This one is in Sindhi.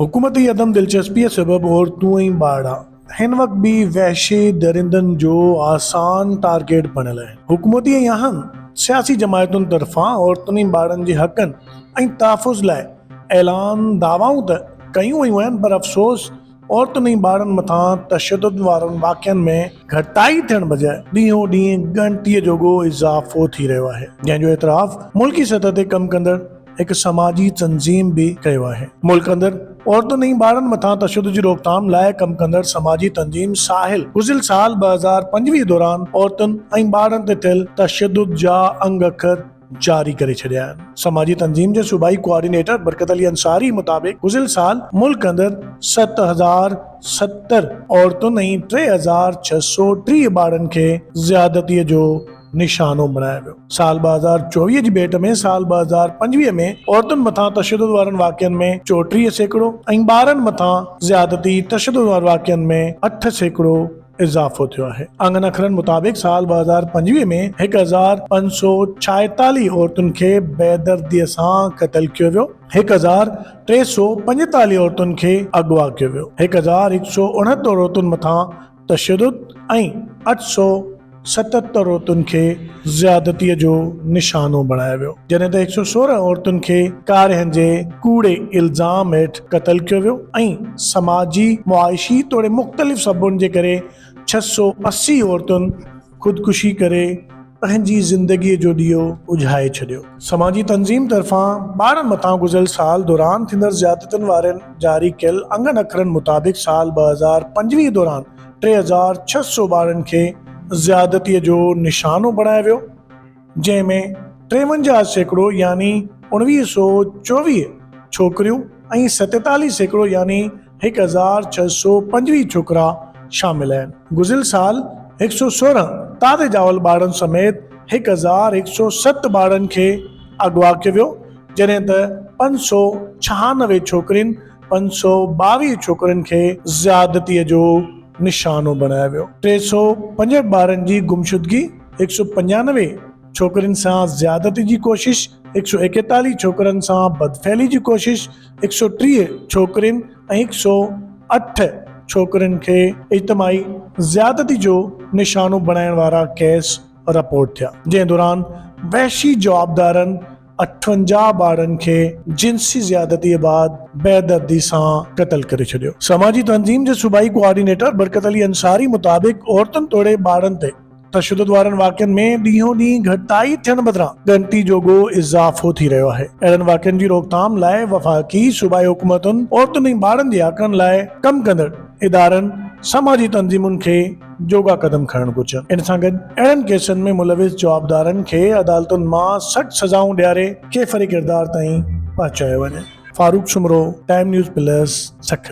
حڪومتي عدم دلچسپيء سبب عورتون ۽ ٻارڙا هن وقت به وحشي درندن جو آسان ٽارگيٽ بڻيل آهن. حڪومتي ۽ اهم سياسي جماعتن طرفان عورتن ۽ ٻارڙن جي حقن ۽ تحفظ لاء اعلان دعوائون ته ڪيون ويون آهن پر افسوس عورتن ۽ ٻارڙن مٿان تشدد وارن واقعن ۾ گهٽتائي ٿيڻ بجاء ڏينهون ڏينهن ڳڻتيء جوڳو اضافو ٿي رهيو آهي جنهن جو اعتراف ملڪي سطح تي ڪم ڪندڙ هڪ سماجي تنظيم به ڪيو آهي. ملڪ اندر عورتن ۽ ٻارن مٿان تشدد جي روڪٿام لاء ڪم ڪندڙ سماجي تنظيم ساحل گذريل سال 2025 دوران عورتن ۽ ٻارن تي ٿيل تشدد جا انگ اکر جاري ڪري ڇڏيا آهن. سماجي تنظيم جي صوبائي ڪوآرڊينيٽر برڪت علي انصاري مطابق گذريل سال ملڪ اندر 7070 عورتن ۽ 3630 ٻارن کي زيادتي جو نشانو بڻايو ويو. سال 2024 جي ڀيٽ ۾ سال 2025 ۾ عورتن مٿان تشدد وارن واقعن ۾ 34% ۽ ٻارن مٿان زيادتي تشدد وارن واقعن ۾ 8% اضافو ٿيو آهي. انگن اکرن مطابق سال 2025 ۾ 1546 عورتن کي بيدردي سان قتل ڪيو ويو، 1345 عورتن کي اغوا ڪيو ويو، 1169 عورتن مٿان تشدد ۽ 877 عورتن کي زيادتيء جو نشانو بڻايو ويو، جڏهن ته 116 عورتن کي ڪارنهن جي ڪوڙي الزام هيٺ قتل ڪيو ويو ۽ سماجي، معاشي توڙي مختلف سببن جي ڪري 680 عورتن خودڪشي ڪري پنهنجي زندگيء جو ڏيئو اجهائي ڇڏيو. سماجي تنظيم طرفان ٻارن مٿان گذريل سال دوران ٿيندڙ زيادتين وارن جاري ڪيل انگن اکرن مطابق سال 2025 دوران 3600 ٻارن کي زيادتيء جو نشانو بڻايو ويو، جنهن ۾ 53% يعني 1924 ڇوڪريون ۽ 47% يعني 1625 ڇوڪرا شامل آهن. گذريل سال 116 تازي ڄاول ٻارڙن سميت 1107 ٻارڙن کي اغوا ڪيو ويو، جڏهن ته 596 ڇوڪرين، 522 ڇوڪرن کي زيادتي جو نشانو بڻايو ويو. 365 ٻارن جي گمشدگي، 195 ڇوڪرين سان زيادتي جي ڪوشش، 141 ڇوڪرن سان بدفعلي جي ڪوشش، 130 ڇوڪرين ۽ 108 ڇوڪرن کي اجتماعي زيادتي جو نشانو بڻائڻ وارا ڪيس رپورٽ ٿيا، جنهن دوران وحشي جوابدارن 58 ٻارڙن کي جنسي زيادتي بعد بيدردي سان قتل ڪري ڇڏيو. سماجي تنظيم جي صوبائي ڪوآرڊينيٽر برڪت علي انصاري مطابق عورتن توڙي ٻارڙن تي تشدد وارن واقعن ۾ ڏينهون ڏينهن گهٽتائي ٿيڻ بدران ڳڻتي جوڳو اضافو ٿي رهيو آهي. اهڙن واقعن جي روڪٿام لاء وفاقي، صوبائي حڪومتن، عورتن ۽ ٻارن جي حقن لاء ڪم ڪندڙ ادارن، سماجي تنظيمن کي جوڳا قدم کڻڻ گهرجن. ان سان گڏ اهڙن ڪيسن ۾ ملوث جوابدارن کي عدالتن مان سخت سزائون ڏياري ڪيفري ڪردار تائين پهچايو وڃي. Farooq Soomro, time news plus, Sukkur.